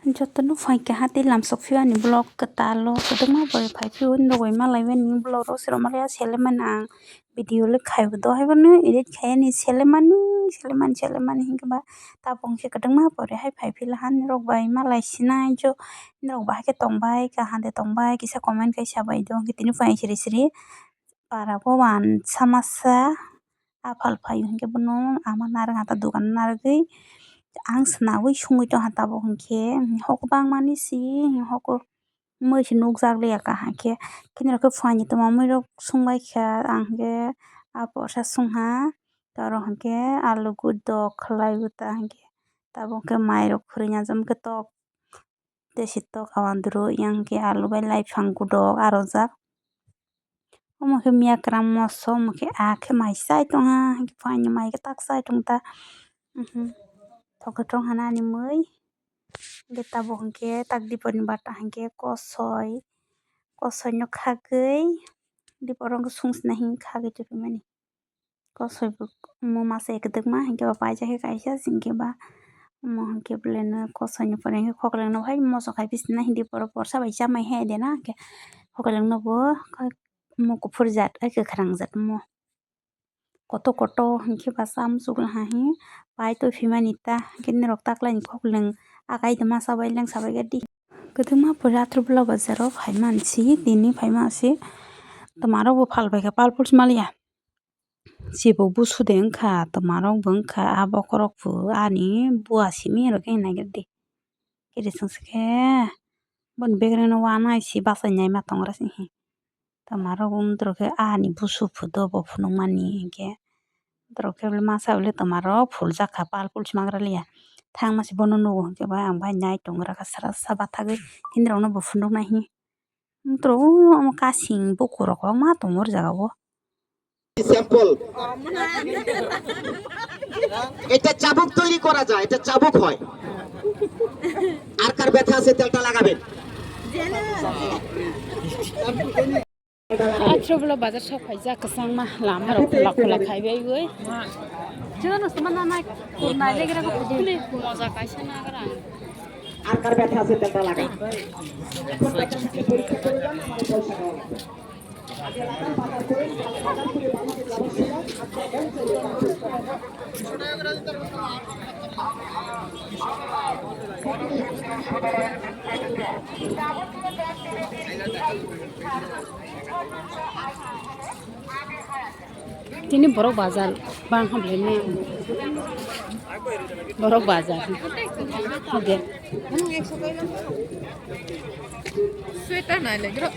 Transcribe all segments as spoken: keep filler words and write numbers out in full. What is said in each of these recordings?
Jotono phaikha hati lamsok phiyani vlog kwtal o kwdwkma borwi phaiphio norok bai malaimani vlog rok se rwmani sele mani ang video le khaibo do haibono edit khaiyani sele mani sele mani sele mani hinkhe ba tabuk hinkhe kwdwkma borwi hai phaiphila ha norok bai malai sinai jo norok bahai khe tongbai kaham de tongbai kisa comment khai sabai do hinkhe tini phai siri siri para bo wansa masa. Aphal phaio hinkhe bono ama narwk ha ta dogan narwgwi ang swnaui songwi tongkha tabuk hinkhe hok bangmani si hok mui se nukjak liya kaham khe kinirok khe phuani tongma muirok songbaikha ang hinkhe ah porsa songha tei oro hinkhe alu gudok khwlai ta hinkhe tabuk hinkhe mairok khwrwina jom khe tok. Tei se tok awan duro yang khe alu bai laiphang gudok arojak. Omo khe miya kwran moso omo khe ah khe mai chai tongha hinkhe phaini mai khe tak chai tongta. Thok khe tong hana ani mui hinkhe tabuk hinkhe tak dipor ni bata hinkhe kosoi kosoi no khagwi dipor o sungsna hinkhe khagwi tongmani. Kosoi bo omo masa kwdwkma hinkhe ba paijak khe kaisa hinkhe ba omo hinkhe belai no kosoi ni pore hinkhe kokrok no hai moso khai bisina hindi borok porsa bai chamai hai de na hinkhe kokrok no bo omo kuphur jat hai kwkhwrang jat omo koto koto hinkhe ba cha muchungla hai pai tongphimani ta hinkhe norok taklaini kokrok akai de masa bai lengsa bai di kwdwkma pore athro bwla bazar o phaimansi tini phaimansi twmarok bo phalbaikha palpul si maliya. Chibuk busu de wngkha, twmarok bo wngkha, a bokhorok bo ani bua simi rok khe naigradi. Kiri chwngsa khe boni bekreng no uanaisi bachai naima tongra se he. Twmarok bo wngtoro khe ani busu phudo bo phunukmani hinkhe. Borok khe masa bwlai twmarok phuljak kha, pal pul se magra liya. Thang masa bono nugo hinkhe bai ang bai nai tongra kha sara sa bathagwi hinirokno bo phunuknai hi. Wngtoro omo kasing bukurok kwbangma tongo o jaga o. Sample. এটা চাবুক তৈরি করা যায়, এটা চাবুক হয়। আর কার ব্যথা আছে তেলটা লাগাবেন। Athro bwla bazar sok phaijak kwchangma lama rok khula khula khaibai oi. Chwngno sma nanai kurnai legra ko phudi. Moja kaisa nagra. আর কার ব্যথা আছে তেলটা লাগান। Tini borok bazar bang ham lene borok bazar de. Sweater nai le gro.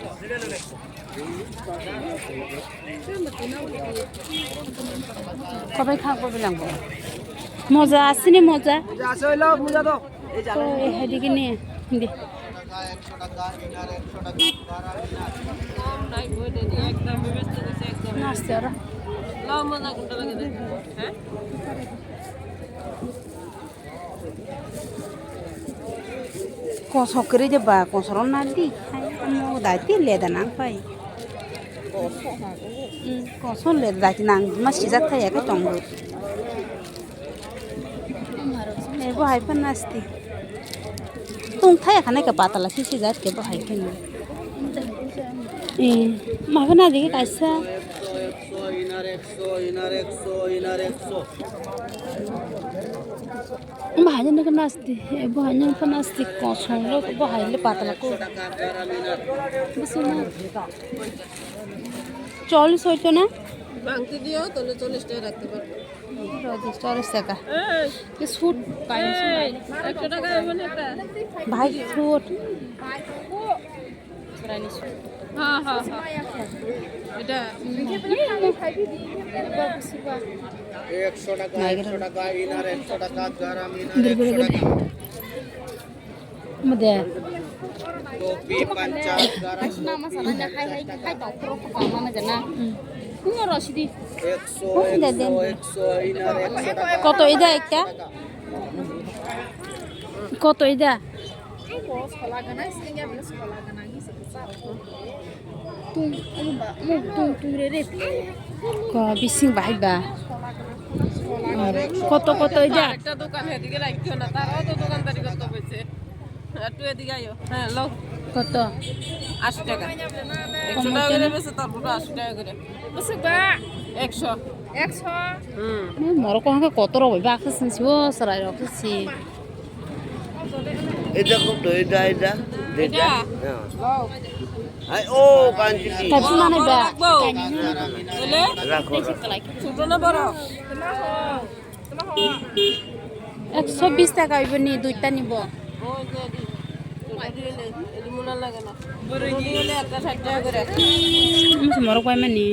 Kobai kha kobai lang bo. Moja asini moja. Moja asoi lo moja do. Ei jala. Oi hadi gini. Hindi. Nasti aro. Lo moja kunta lage de. He? Kosok kwrwi de ba kosoro na di hai omo dai ti leda nang pai. Kosok leda dai ti nang ma sijak thai ya khe tongo. Ebo hai phan nasti. Tung thai khana khe patala si sijak khe bo hai khe na. Eh, ma phan na di kaisa. Bahai no khe nasti, bahai no khe nasti kosong lo, bahai le patla ko. Bisi na. Cholish hoito na? ভাঙতে দিও, তাহলে চল্লিশ টাকা রাখতে পারবো। Cholish taka. এই, কি suit, এই, একশো টাকা এমন একটা। Bhai suit. হ্যাঁ, হ্যাঁ, হ্যাঁ। এটা, একশো টাকা, একশো টাকা, inner একশো টাকা, garam inner একশো টাকা। Mode. Topi, pancha, garam, একশো, একশো, inner একশো টাকা। কত এটা একটা? কত এটা? Tung, tung, tung, re, re. Ko, bising bahai ba. Koto, koto, ida. একটা দোকান, এদিকে লাগতো না, তারাও তো দোকানদারি করতে হয়েছে। আর তুই এদিকে আয়ো। হ্যাঁ, লো। কত? আশি টাকা। একশো টাকা করে বেচে, তারপরে আশি টাকা করে। বুঝছো বা? একশো। একশো। হুম। এই মরক আমাকে কত রকম বাকি শুনছি, ও সারাই রকম শুনছি। এটা কত? এটা, এটা? এটা? হ্যাঁ। লো। আই, ও, কাঞ্চি। কাঞ্চি মানে বা? রাখবো। বুঝলে? রাখো, রাখো। ছোট না বড়? একশো বিশ টাকা হইব নি, দুইটা নিব। মরক পাইমা নি?